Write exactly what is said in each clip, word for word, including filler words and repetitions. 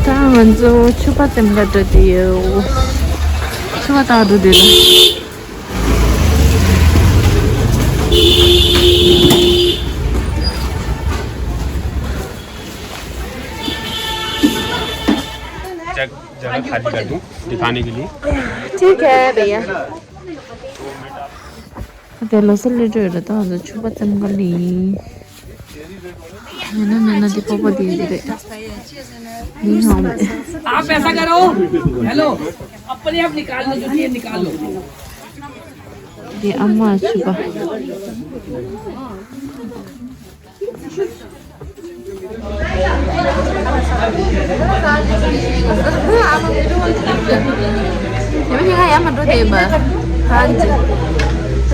ད་ང་ཚོ་ཕྱུ་པ་ཙེམ་ག་འགྲོ་དེ་ཡོད། ཕྱུ་པ་ལྟ་འགྲོ་དེ་ཡོད། जगह खाली कर दूं दिखाने के लिए। ठीक है भैया। དེ་ལོ་སར་སླེབས་འགྲོ་ཡོད་རེད། ད་ང་ཚོ་ཕྱུ་པ་ཙེམ་ག་ལ་ཡིན། ཡིན་ན་མིན་ན་དེ་སྤོབས་པ་དེ་ཡིན་རེད། ནི་ཧང་མེད། आप ऐसा करो, हेलो, अपने आप निकाल लो, जो चाहिए निकाल लो। དེ་ཨ་མ་ཕྱུ་པ། ཡ་མ་ཉི་ང་ཡ་མ་འགྲོ་དེ་མ། ཧན་ཅི།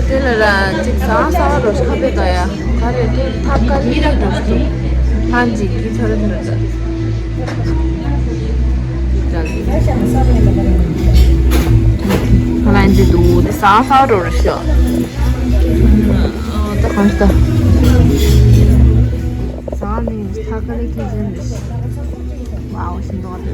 དེ་ལ་ར་ཅིག་ཟང་ཟ་བ་རོ་ཤ་བེ་ད་ཡ། ག་རེ་དེ་ཐབ་ཀ་ལི་ར་འགྲོ་ཤི། ཧན་ཅི་གི་ཚོ་རེ་འགྲོ་ཤི། ཧ་ལན་ཅི་དུ་དེ་ཟང་ཟ་བ་རོ་ཤ། ད་གང་ཤི་ད། ཟང་ནི་ཐབ་ཀ་ལི་ཁེ་ཅན་རེ་ཤི། ཝའོ་ཤིན་ཏོག་དེ།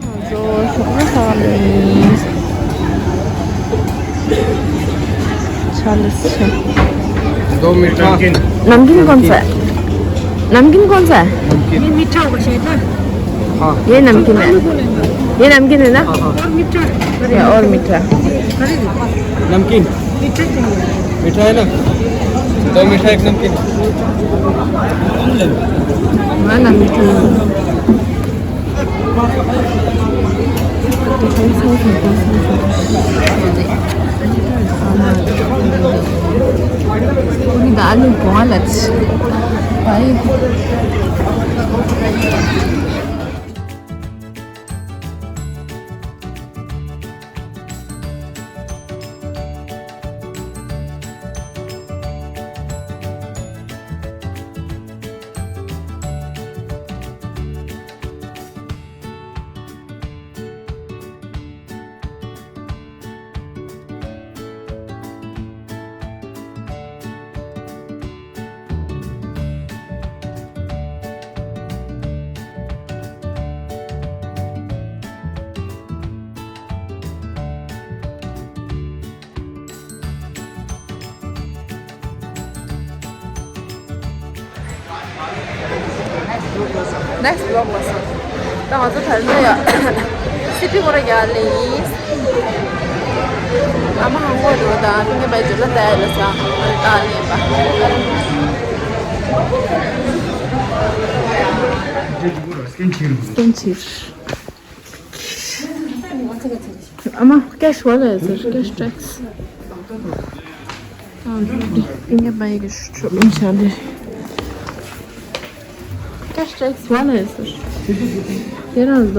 ང་ཚོ་ཞོགས་ཇ་ཟ་བ་ལ་ཡིན། ཆ་ལེ་ཆ། दो मीठा। नमकीन कौन सा है? नमकीन कौन सा है? नमकीन। ये मीठा होगा शायद ना। हाँ। ये नमकीन है। ये नमकीन है ना? हाँ, हाँ। और मीठा। या, और मीठा। नमकीन। मीठा है ना? दो मीठा, एक नमकीन। हाँ, नमकीन। पूरी दाल में बहुत अच्छी। भाई। Next vlog ལ་སོང་། ད་ང་ཚོ་ད་རེས་ཡ་སི་པི་མོ་ར་རྒྱག་ལེ་ཡིན། ཨ་མ་ཧང་གོ་འགྲོ་དང་ཕིང་གི་བའི་ཇོ་ལ་ད་ཡ་ལ་ས་ད་ལེ་པ། སྐྱེན་ཆིར། ཨ་མ་ཀེཤ་ཝ་ལ་ཟེར། ཀེཤ་ཊེག་སི། ཨ་འདི་ཕིང་གི་བའི་གི་ཤུ་ཆོ་ཨིན་ཆ་ལེ། ཀེཤ་ཊེག་སི་ཝ་ལ་ཟེར། དེ་རང་ཟ།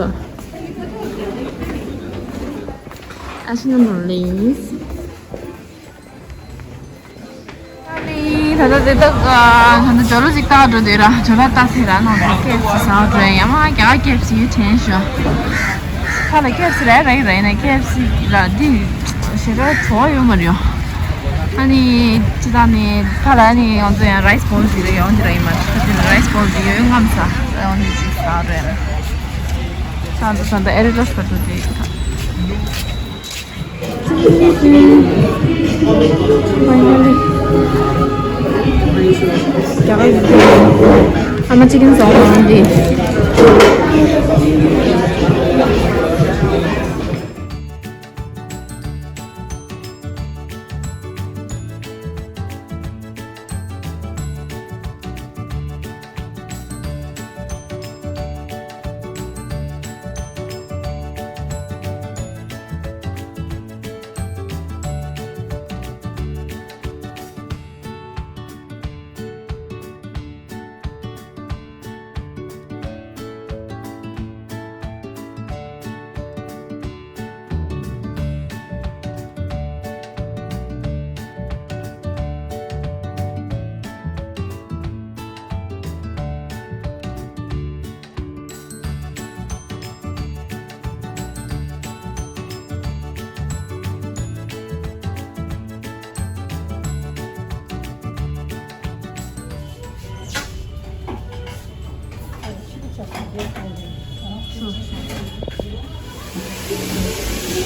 ཨ་ཤི་ན་མ་ལེ་ཡིན། ད་ལྟ་དེ་དག་ང་ཚོ་ཇོ་ལོ་ཅིག་བལྟ་འགྲོ་དུས་ར་ཇོ་ལོ་བལྟ་ཚེ་ར་ནང་དུ་ཀེ་ཨེཕ་སི་ཟ་འགྲོ་ཡ། ཡ་མ་རྒྱ་གར་ཀེ་ཨེཕ་སི་ཡོད་དྲན་ཤོག་ཁ་ལ་ཀེ་ཨེཕ་སི་ར་ར་ཡི་ར་ཡིན་ན་ཀེ་ཨེཕ་སི་ལ་འདི་ཞེ་དྲག་བྲོ་བ་ཡོད་མ་རེད། ཨ་ནི་ཅི་ད་ནི་ཁ་ལ་ནི་ང་ཚོ་ཡང་རའི་སི་བོལ་ཅིག་ར་ཡོང་དེ་ར་ཡིན་མ་རེད། རའི་སི་བོལ་ཅིག་ཡོད་ཡོད་ངམ་ས་ཡོང་དེ་ཅིག་ཟ་འགྲོ་ཡ། ད་ཚོ་ད་ལྟ་ཨེ་རི་ཊ་སི་ཁ་ཐུག་དེ་ཡིན་ད། ཨ་མ་ཅི་ཀིན་བཟོ་བ་འདི།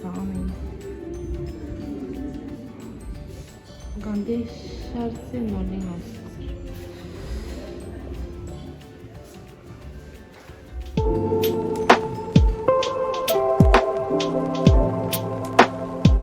ཚང་ཨ་མ་ཡིན། དགའ་ལྡན་ཤར་རྩེ་ནོར་གླིང་ལ།